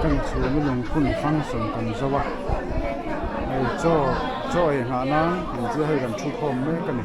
Kan chhunga lungphun function kan zo a, hei chaw chaw ei nghah nan in chu hei kan thu khawm mek a ni.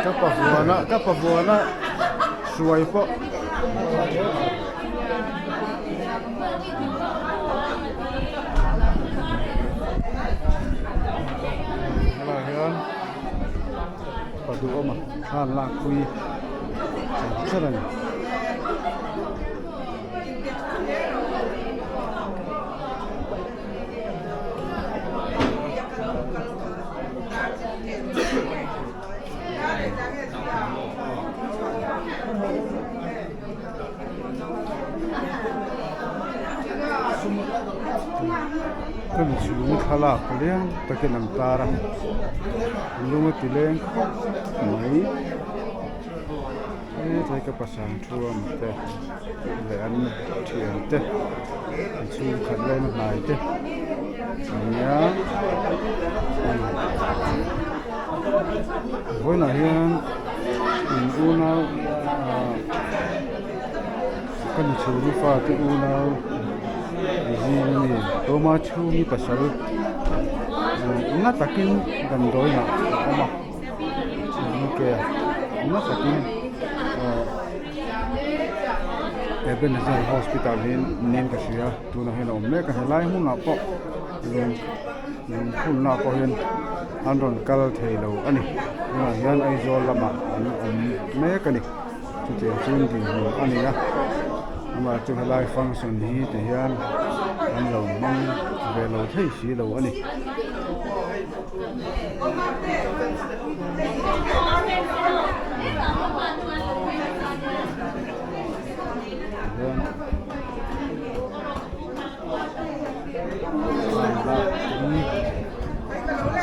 Ka pavuana ka pavuana hruai pawh. Helaiah hian pa duhawma thlan lak pui char char a ni. Hemi chhung thlalak lian takin an tar a lung a ti leng khawp mai hetlai ka pasal thuam te leh an thian te an chhungkhat leh an hnai te an nia vawiinah hian in unau ah ka nuchhungi fate unau zing a ni tlawma chhungi pasal na takin damdawiinah a awm a uk a na takin ah Ebenezer hospital hi niin ka hria tunah hian a awm mek a helai hmunah pawh lung lungphunna pawh hian an rawn kal thei lo a ni tunah hian Aizawl lamah an awm mek a ni chutiang chuan dinhmun a ni a amah chu helai function hi ti hian an lo hmang ve lo thei si lo a ni.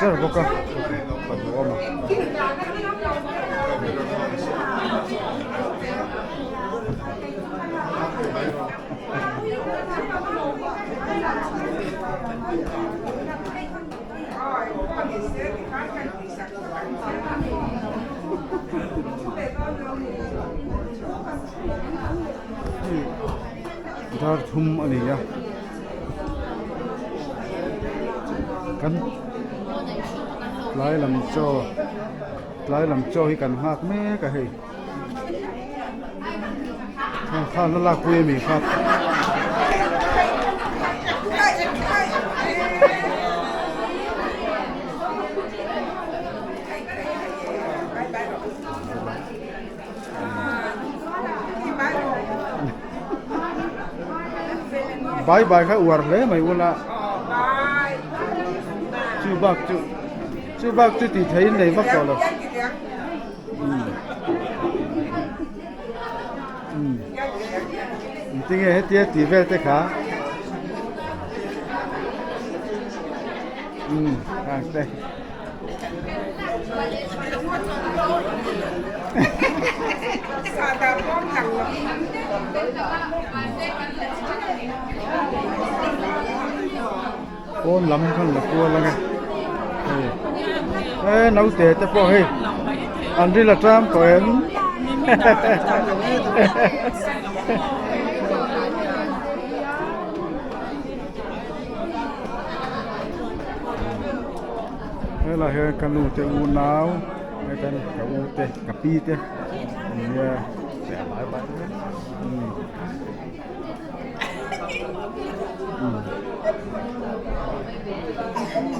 Char bawk a pa duhawm a. Dar thum a ni a kan tlai lam chaw tlai lam chaw hi kan nghak mek a hei khan la lakpui a mi kha. Bai bai kha uar hle mai ula chu bak chu chu bak chu tih theih in nei vak tawh lo tinge hetia tih vel te kha khang te. Pawn lam khan la kual ange hei he naute te pawh hei an ril a tang tawh em Helai hian ka nu te unau hetan ka u te ka pi te an nia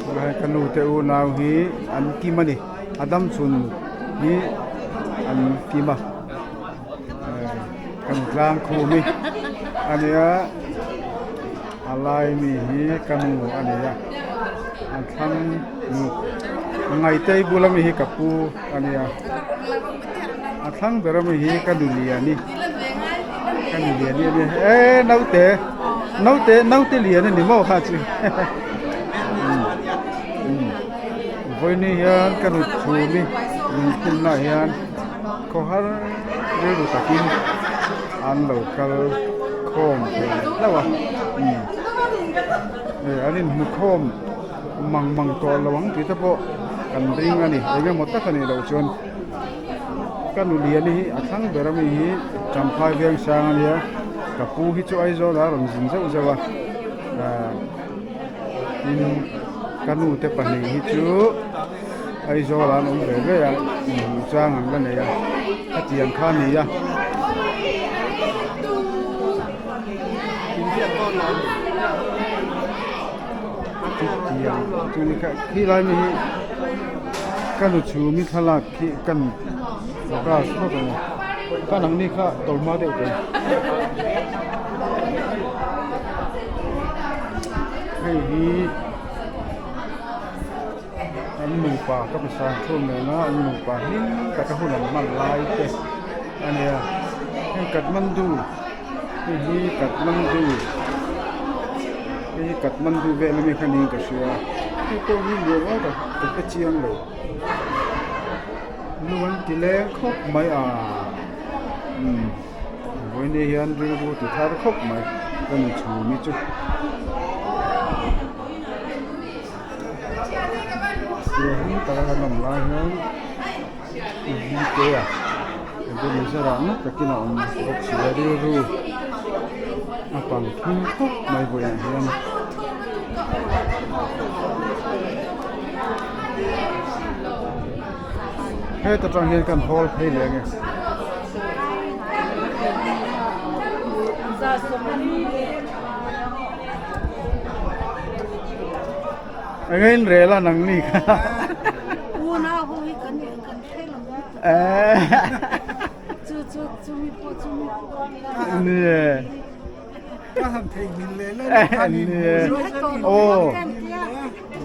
helai ka nu te unau hi an kim a ni a dam chhun hi an kim a kan tlang khum hi a nia. A lai mi hi ka nu a ni a, a thlang nu Ngaitei bula mi hi ka pu a nia, a thlang bera mi hi ka nu Liani, ka nu Liani a nia e naute naute naute lian a ni maw kha chu vawiin hian ka nu chhumi lungphunna ah hian khawhar rilru takin an lo kal khawm thei hlauh a hei an inhmu khawm. Mang mang tawh lo ang tih te pawh kan ring a ni eng emaw tak a nih loh chuan ka nu liani hi a thlang ber ami hi Champhai Vengsang a nia ka pu hi chu Aizawl ah a rawn zin zeuh zeuh a ahh tin ka nu te pahnih hi chu Aizawl ah an awm ve ve a inhmuh chang an la nei a hetiang kha a ni a. Chutiang chu ni kha khi lai mi hi ka nu chhumi thlalak khi kan focus vak ang a ka nangni kha tawlhma deuh teh hei hi an nupa ka pasal thum nena an nupa hlim taka hun an hman lai te a nia hei Kathmandu hei hi Kathmandu hei hi Kathmandu vel ami kha niin ka hria hei pawh hi nuam ang ka ka hre chiang lo nu an ti leng khawp mai a umm vawiin hian rilru ti thar khawp mai ka ni chhum hi chu. Hlim taka kan awm lai hian V te a Ebenezer ah ngat takin a awm bawk si a rilru a pang thim khawp mai vawiinah hian. Heta tang hian kan hawl phei leh ange. Eng in rel a nang ni kha. Unau ho hi kan kan thei lo chu chu chu mi pawh chu mi pawh Nie. Ka han thei ngil le le khan in Oh.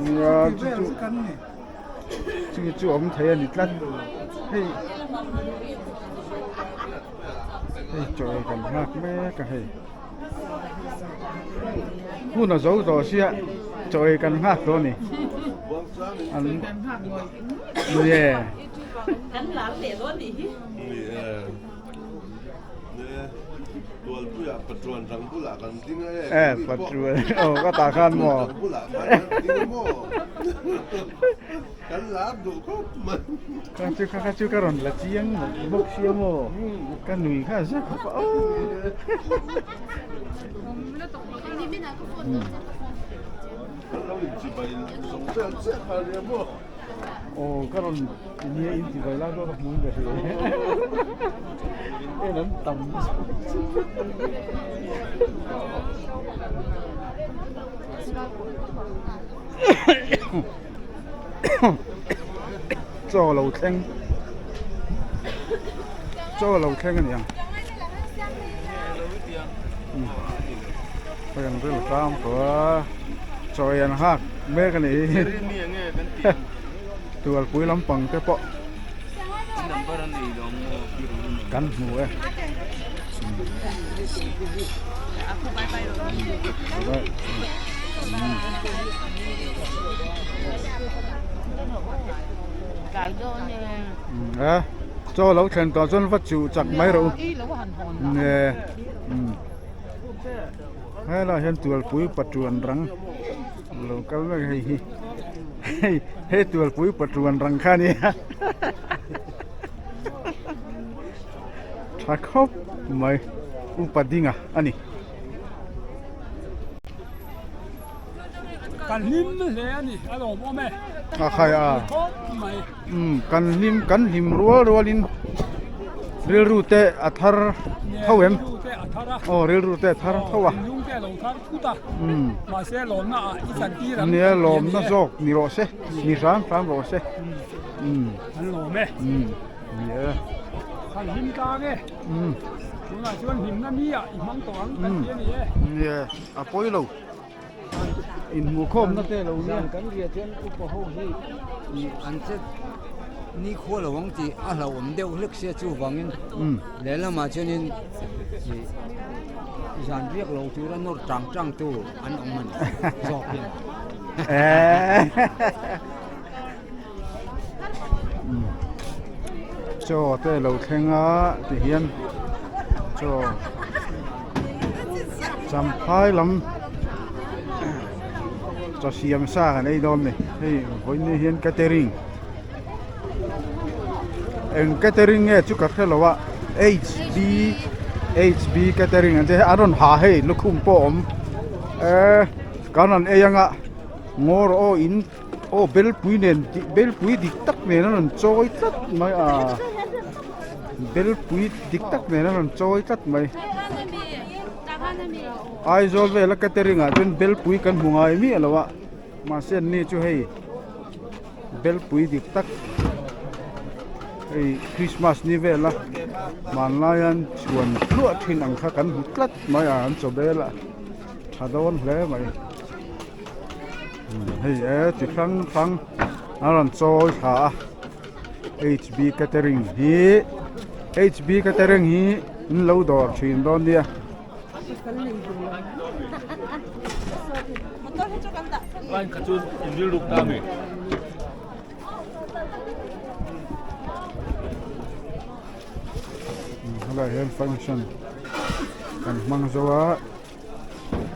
Nia chu chu chu chu awm thei ani tlat. Hei hei chaw ei kan nghak mek a hei. Hun a zo tawh sia chaw ei kan nghak tawh a ni an nie e patruan aw ka tah khan maw Kha chu kha chu ka rawn la chiang bawk sia maw ka nui kha zet khawp a aw aw ka rawn nia in ti vai lai pawh ka hmu in ka hria en an tam Chaw lo thleng chaw lo thleng a ni ang hei an ril tlang tawh a chaw ei an nghak mek a ni hi tualpui lampang te pawh kan hmu e. A chaw lo thlen tawh chuan va chuh chak mai rawh u nge helaiah hian tualpui patuan rang lo kal mek hei hi hei hei tualpui patuan rang kha a nia. Tha khawp mai upa dinga a ni. Kan hlim hle a ni a lawm awm e. A khai a. Khawp mai. Um kan hlim kan hlim rual rualin rilru te a thar tho em. Rilru te a thar a. Aw rilru te a thar tho a. Thinlung te a lo thar thut a. Um. Mahse lawmna ah i chan tir ang. Nia lawmna zawk ni rawh se ni hram hram rawh se. Um. An lawm e. Um. Ni e. Kan hlim tlang e. Um. Tunah chuan hlimna mi ah i hmang tawh ang kan ti a ni e. Ni e, a pawi lo. Inhmuhkhawmna te lo nia. Zan kan ria chuan upa ho hi an che ni khua lo ang tih a hlauhawm deuh hlek sia chuvangin lehlamah chuanin zan riak lo tura nawr tang tang tu an awm a ni zawkin. Chaw te lo thleng a ti hian chaw champhai lam. Chaw siam sa kan ei dawn ni hei vawiin hian catering eng catering nge chu ka hre lo a hb hb catering an tih hi an rawn ha hei lukhum pawh a awm eee kan rawn ei anga ngawr aw in aw belpui nen tih belpui dik tak nen a rawn chawi tlat mai a belpui dik tak nen a rawn chawi tlat mai. Aizawl vela catering ah chuan belpui kan hmu ngai miah lo a mahse an ni chu hei belpui dik tak hei christmas ni vela hmanlai an chhuan hluah thin ang kha kan hmu tlat mai a an chaw bel a tha dawn hle mai hei e chi hrang hrang a rawn chawi thla a hb catering hi hb catering hi an lo dawr thin dawn nia. Helai hian function kan hmang zo a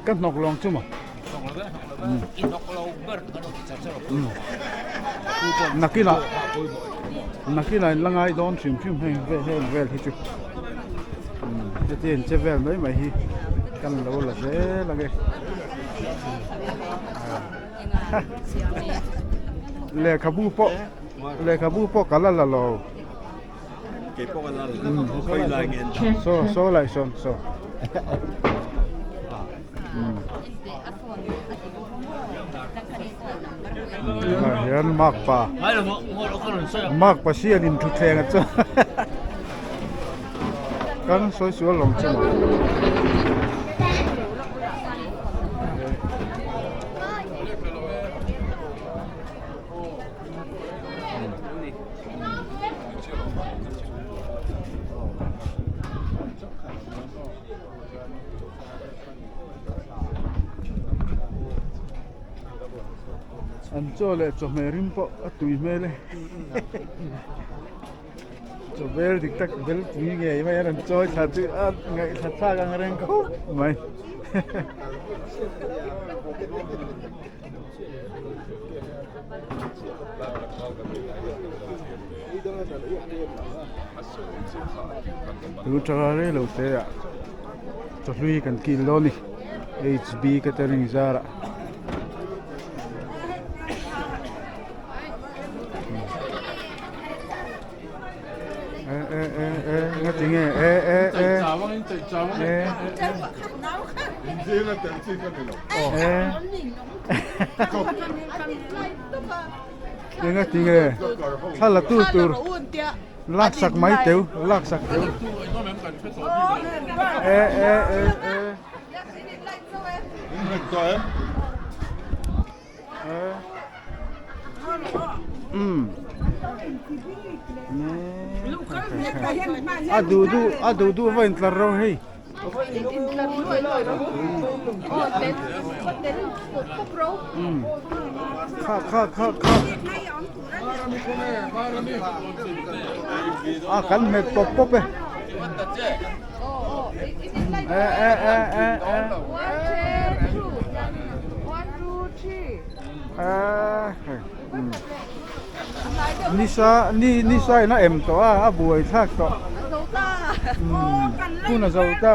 ka hnawk lawng chu maw nakinah nakinah in la ngai dawn hrim hrim heng heng vel hi chu. Heti an che vel mai mai hi kan lo la zel ang e. Lehkhabu pawh lehkhabu pawh ka la la lo. Kei pawh ka la la lo. Khawi lai nge an dah? Saw saw lai sawn saw. Tunah hian makpa makpa sian in thutthleng a chuan kan sawi sual lawng chu maw. An chaw leh chawhmeh rim pawh a tui hmel e chaw bel dik tak bel pui ngei mai a rawn chawi thla chu a ngaihthla thlak ang reng khawp mai. Tun tanga rei lo te ah chawhlui kan kil dawn a ni hb catering zarah. E e e e nga ti nge e e e e e nga ti nge thla la tu tur lak sak mai teu lak sak teu e e e e A duh duh a duh duh va intlar ro hei. Kha kha kha kha. A kan hmet pawp pawp e. E e e e e. Nisa ni nisa in a em tawh a a buai thlak tawh hun a zo ta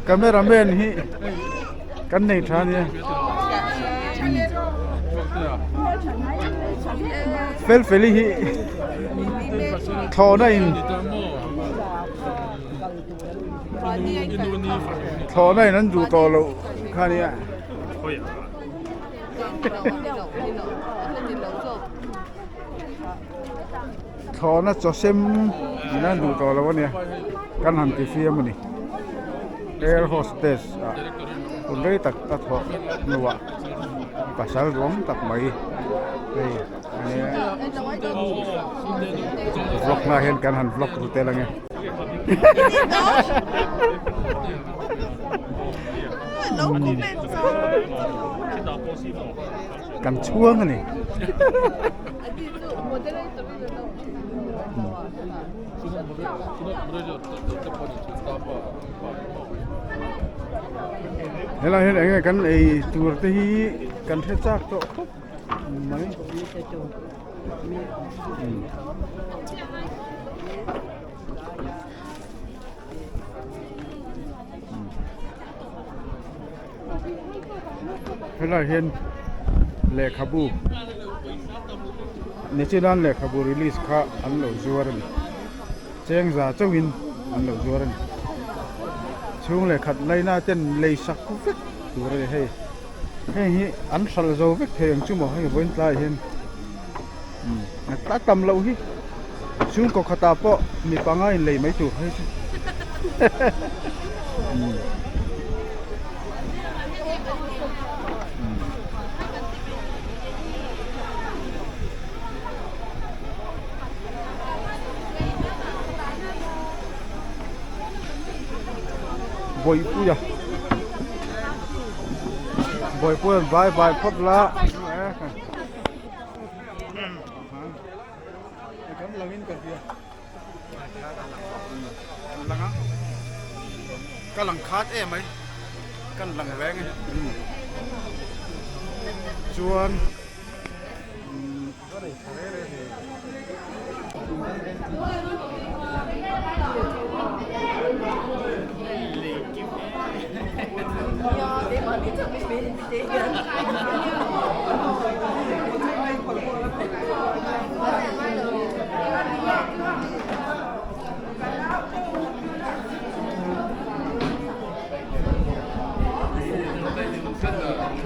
camera man hi kan nei tha ania fel feli hi thlawhna in thlawhna in an duh tawh loh kha ania. Thlawhna chaw sem in an duh tawh lo a nia kan han ti fiam a ni air hostess ah hun rei tak a thawh hnuah pasal ruam tak mai hei a nia vlog hna hian kan han vlog ru tel ang e. Kan chhuang a ni. Helai hian eng nge kan ei tur te hi kan hre chak tawh khawp mai. Helai hian lehkhabu Nichinan lehkhabu release kha an lo zuar a ni cheng za chauhin an lo zuar a ni chhung lehkhat laina ten lei sak vek tur a ni hei heng hi an hralh zo vek thei ang chu maw hei vawiin tlaiah hian a tam loh hi chhungkaw khatah pawh mi panga in lei mai tur hei chu Bawihpuia Bawihpuia vai vai phawt la. Kan langin ka hria. Kan lang a. Ka lang khat em mai. Kan lang reng e. Chuan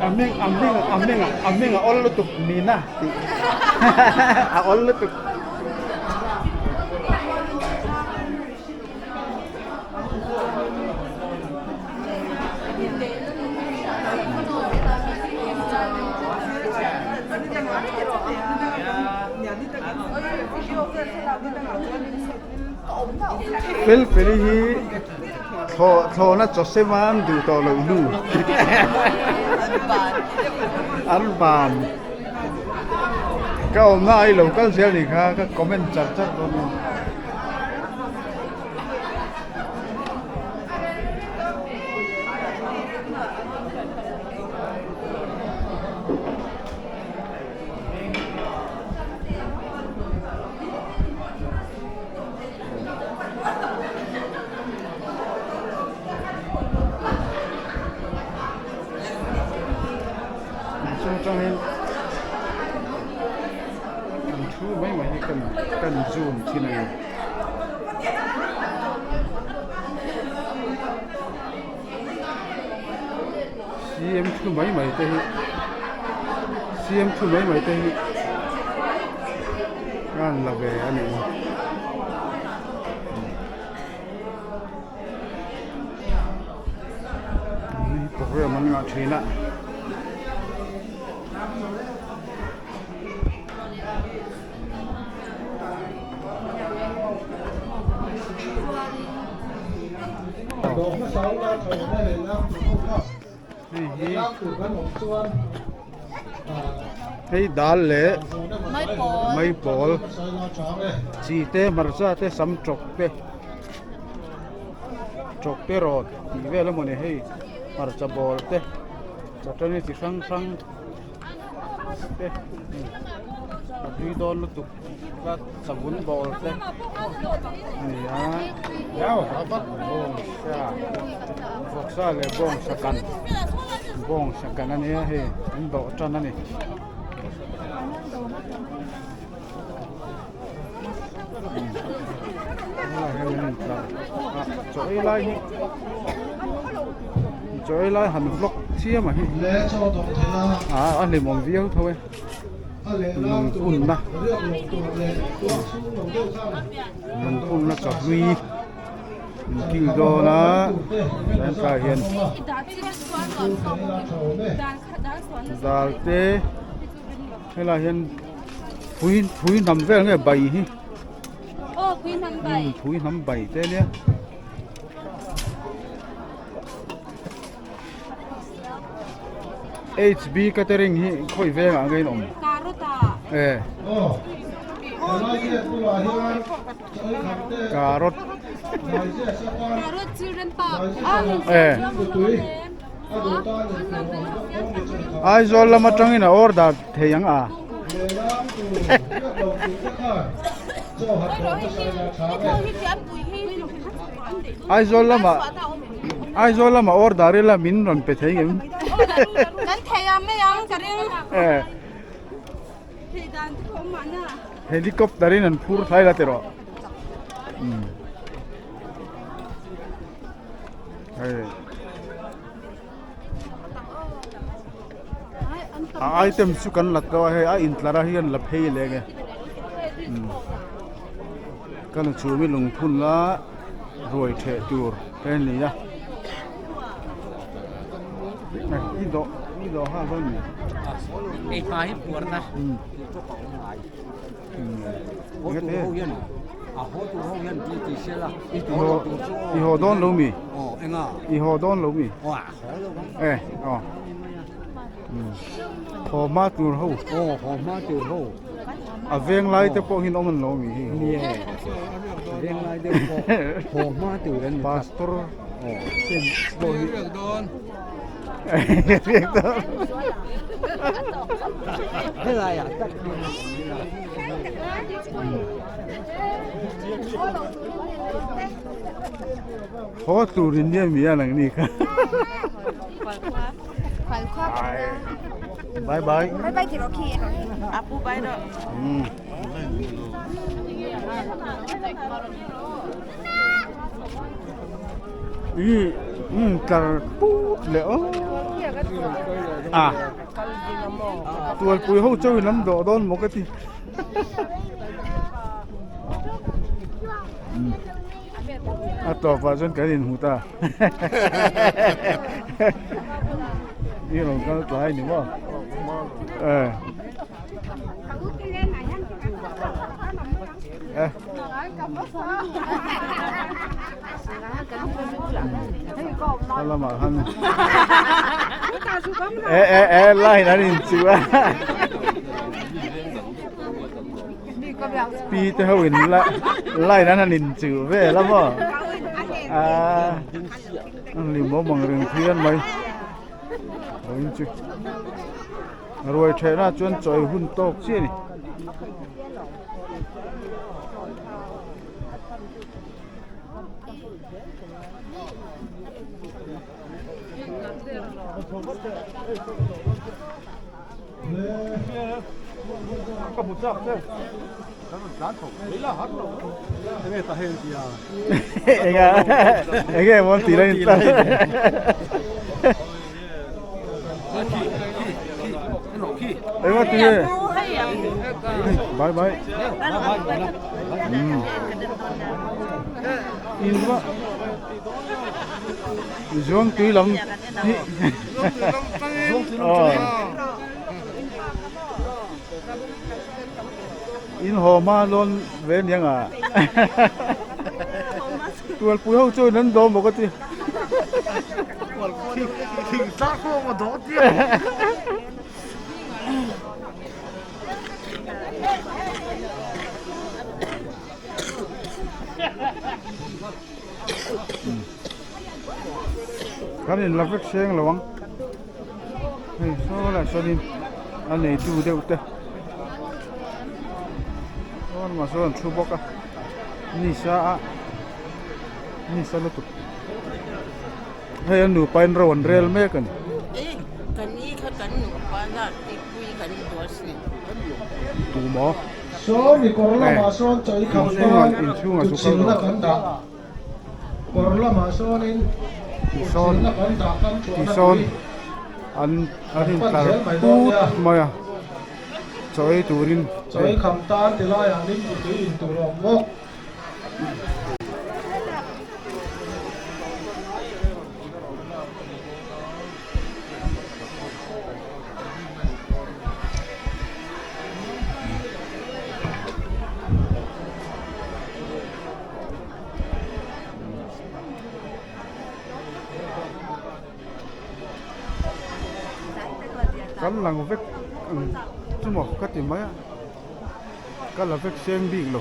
A hming a hming a hming a hming a awl lutuk Nina tih a awl lutuk. Fel feli hi thlawh thlawhna chaw sem a an duh tawh loh hnu an ban ka awmna a i lo kal zel nih kha ka comment char char dawn a ni. Chung atangin an thu mai mai hi kan kan zoom thin a ni. CM thu mai mai te hi CM thu mai mai te hi a han la ve a nih hi. Program an ngah thin a. Hei dal leh maipawl chi te hmarcha te sam tawk te tawk te rawt tih vel a mawni hei hmarcha bawl te chutney chi hrang hrang te a tui dawn lutuk tlat savun bawl te a ni a bawngsa vawksa leh bawngsa kan bawngsa kan a nia hei an dawh tan a ni. Chaw ei lai hi chaw ei lai han vlog chiam a hi a a hlimawm viau tho e lungphunna lungphunna chawhlui an kil dawn a chuan tlaiah hian dal te. Helai hian phui phui hnam vel nge bai hi aw phui hnam bai phui hnam bai te nia HB catering hi khawi vengah nge in awm e carrot carrot children park e. Aizawl lam atangin a order thei ang a. Aizawl lamah Aizawl lamah order ila min rawn pe thei ngem. Kan thei ang mai ang ka ring. Eh. Thei dan te pawh mahna. Helicopter in an phur thlai la tiraw. Um. Hei. A item chu kan la tawh a hei a intlar a hian la phei leh nge kan chhum hi lungphun la ruai theh tur te a ni a i dawh i dawh ha dawn ni ei hma hi puar na I haw dawn lo mi? I haw dawn lo mi? E aw. Haw hma tur ho. Aw haw hma tur ho. A veng lai te pawh hian awm an lo mi hi. Ni e. Veng lai deuh pawh haw hma tur an ni. Pastor aw ten pawh hi. Dawn. Helai ah tak hian Haw tur in nia mi a nang ni kha. Bye bye. Bye bye tiro khi. Apu bye ro. I um tlar put leh aw a tualpui ho chauhin an dawh dawn maw ka ti a tawpah chuan kan inhmu ta i rawn kal tlai ni maw eh eh Ka lamah khan e e e line an inchu a pi te ho in line an han inchu vel a maw a an hlim awm ang reng phian mai a inchu ruai thehna chuan chawi hun tawk chiah a ni. Enge mawn tih la in tlar. Eng ti nge? Bye bye. In va Zuang tui lam hi. In haw hma lawn ve aniang a. Tualpui ho chuan an dawm bawk a ti. Kan in la vek seng lo ang. Hei saw lai sawnin a neitu deuh te. Aw lamah sawn an thu bawk a ni sa a ni sa lutuk hei an nupa in ro an rel mek a ni. Tu maw? Saw mi kawr lamah sawn chawi kham khan Inchhungah chu kal kutchilna rawh. kan dah. Kawr lamah sawnin Tisawn kutchilna kan dah kam chhuahna tisawn tui an an kan pan intlar zel mai dawn put nia. mai a chaw ei turin Chaw ei kham tan ti laiah limbu tui in tur a awm bawk. Kan lang vek ang chu maw ka ti mai a ka la vek seng bik lo.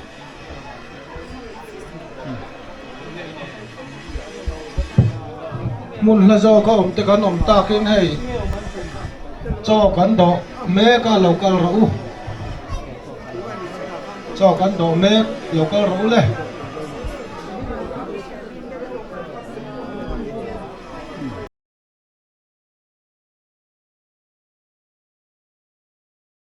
Hmun hla zawk a awm te kan awm takin hei chaw kan dawh mek a lo kal rawh u. Chaw kan dawh mek lo kal rawh u le.